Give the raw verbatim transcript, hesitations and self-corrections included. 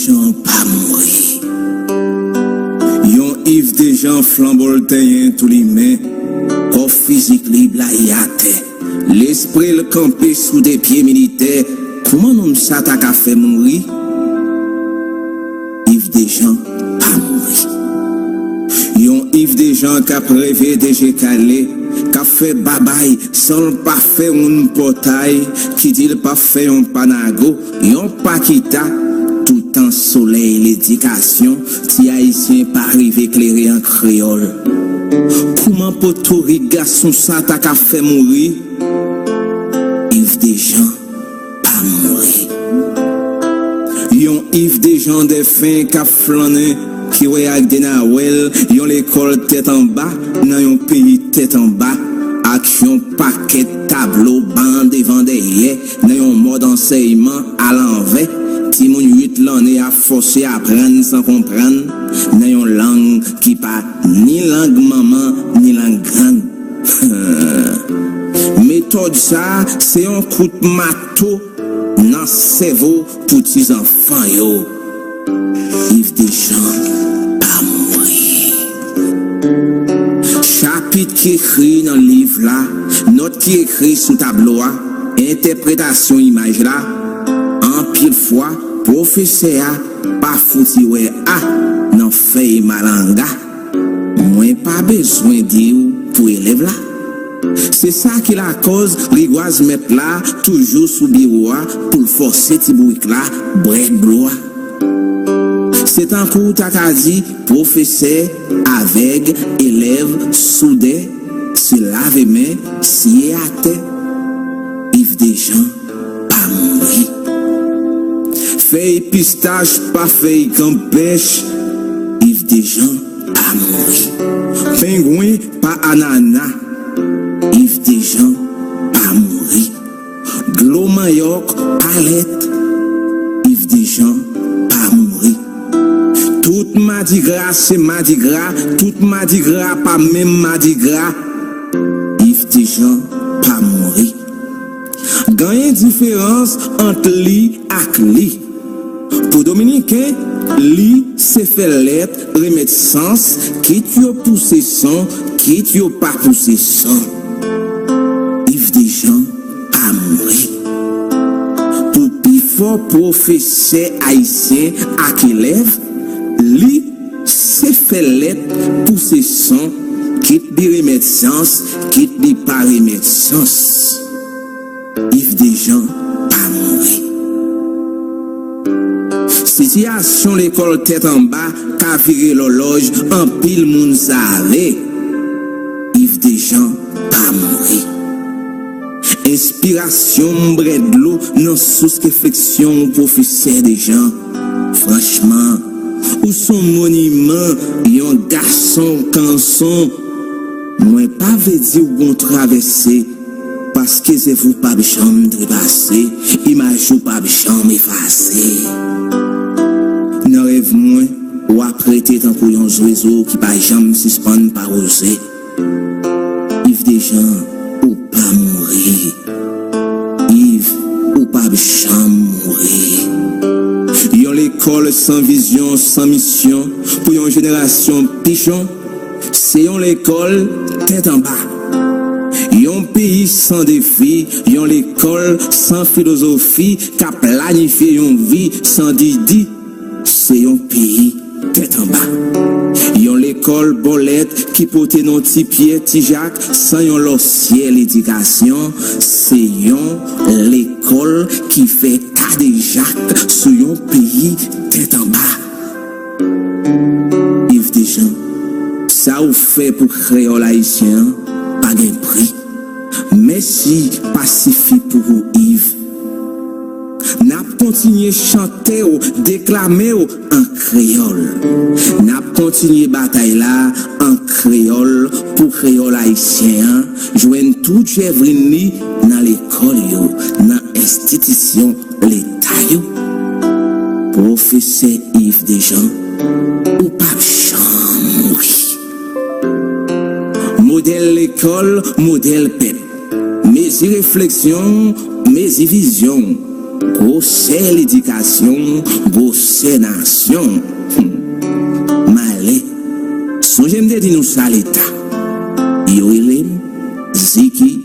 Dejan pa mouri. Yon Iv Dejan flanbo l tenyen tou limen, kò fizik li blayi atè. Lespri l kanpe sou de pye militè. Kouman nonm sa ta ka fè mouri? Iv Dejan pa mouri. Yon Iv Dejan k ap reve de je kale, k ap fè babay san l pa fè youn pòtay, ki di l p ap fè yon pa nago, yon pa kita, toutan solèy ledikasyon ti ayisyen pa rive klere an kreyòl. Kouman potorik gason sa ta ka fè mouri? Iv Dejan pa mouri. Yon Iv Dejan dèfen k ap flannen, ki wè ak de nawèl yon lekòl tèt anba nan yon peyi tèt anba, ak yon pakèt tablo ban devan dèyè nan yon mòd ansèyman alanvè. Timoun uit lanne ap fòse aprann san konprann nan yon lang ki pa ni lang manman ni lang grann. Metòd sa a se yon kout mato nan sèvo pou ti zanfan yo. Iv Dejan pa mouri. Chapit ki ekri nan liv la, nòt ki ekri sou tablo a, entèpretasyon imaj la, anpil fwa, pwofesè a pa fouti wè A nan fèy malanga. Mwen pa bezwen di w pou elèv la. Se sa ki lakòz rigwaz mèt la toujou sou biwo a pou l fòse ti bourik la bwè dlo a. Se tankou w ta ka di pwofesè, avèg, elèv, soudè, se lave men, siye atè. Iv Dejan pa mouri. Fèy pistach pa fèy kanpèch, Iv Dejan pa mouri. Pengwen pa anana, Iv Dejan pa mouri. Dlo manyòk pa lèt, Iv Dejan pa mouri. Tout madigra se madigra, tout madigra pa menm madigra, Iv Dejan pa mouri. Genyen diferans ant li ak li. Pou Dominiken, li se fè lèt remèt sans, kit yo pouse son, kit yo pa pouse son. Iv Dejan pa mouri. Pou pifò pwofesè ayisyen ak elèv, li se fè lèt pouse son, kit li remèt sans, kit li pa remèt sans. Iv Dejan pa mouri. Sitiyasyon lekòl tèt anba ka vire lòlòj anpil moun save. Iv Dejan pa mouri. Enspirasyon m bwè dlo nan sous refleksyon w, pwofesè Dejan. Franchman, ou s on moniman, yon gason kanson. Mwen pa vle di w gon travèse, paske zèv ou p ap janm trepase, imaj ou p ap janm efase. Nan rèv mwen, w ap rete tankou yon zwezo ki pa janm sispann pa woze. Iv Dejan, ou pa mouri. Iv, ou p ap janm mouri. Yon lekòl san vizyon, san misyon, pou yon jenerasyon pichon, se yon lekòl tèt anba. Yon peyi san defi, yon lekòl san filozofi, k ap planifye yon vi san didi. Se yon peyi tèt anba. Yon lekòl bòlèt ki pote non Ti Pyè, Ti Jak, san yon lòsyè ledikasyon, se yon lekòl ki fè kadejak sou yon peyi tèt anba. Iv Dejan, sa w fè pou kreyòl ayisyen an pa gen pri. Mèsi pa sifi pou ou, Iv. N ap kontinye chante w, deklame w an kreyòl. N ap kontinye batay la an kreyòl pou kreyòl ayisyen an jwenn tout jèvrin li nan lekòl yo, nan enstitisyon leta yo. Pwofesè Iv Dejan, ou p ap janm mouri. Modèl lekòl, modèl pèp. Mezi refleksyon, mezi vizyon. Gwosè ledikasyon, gwosè nasyon. Hmm. Malè. Sonje m te di nou sa leta. Yo rele m Ziki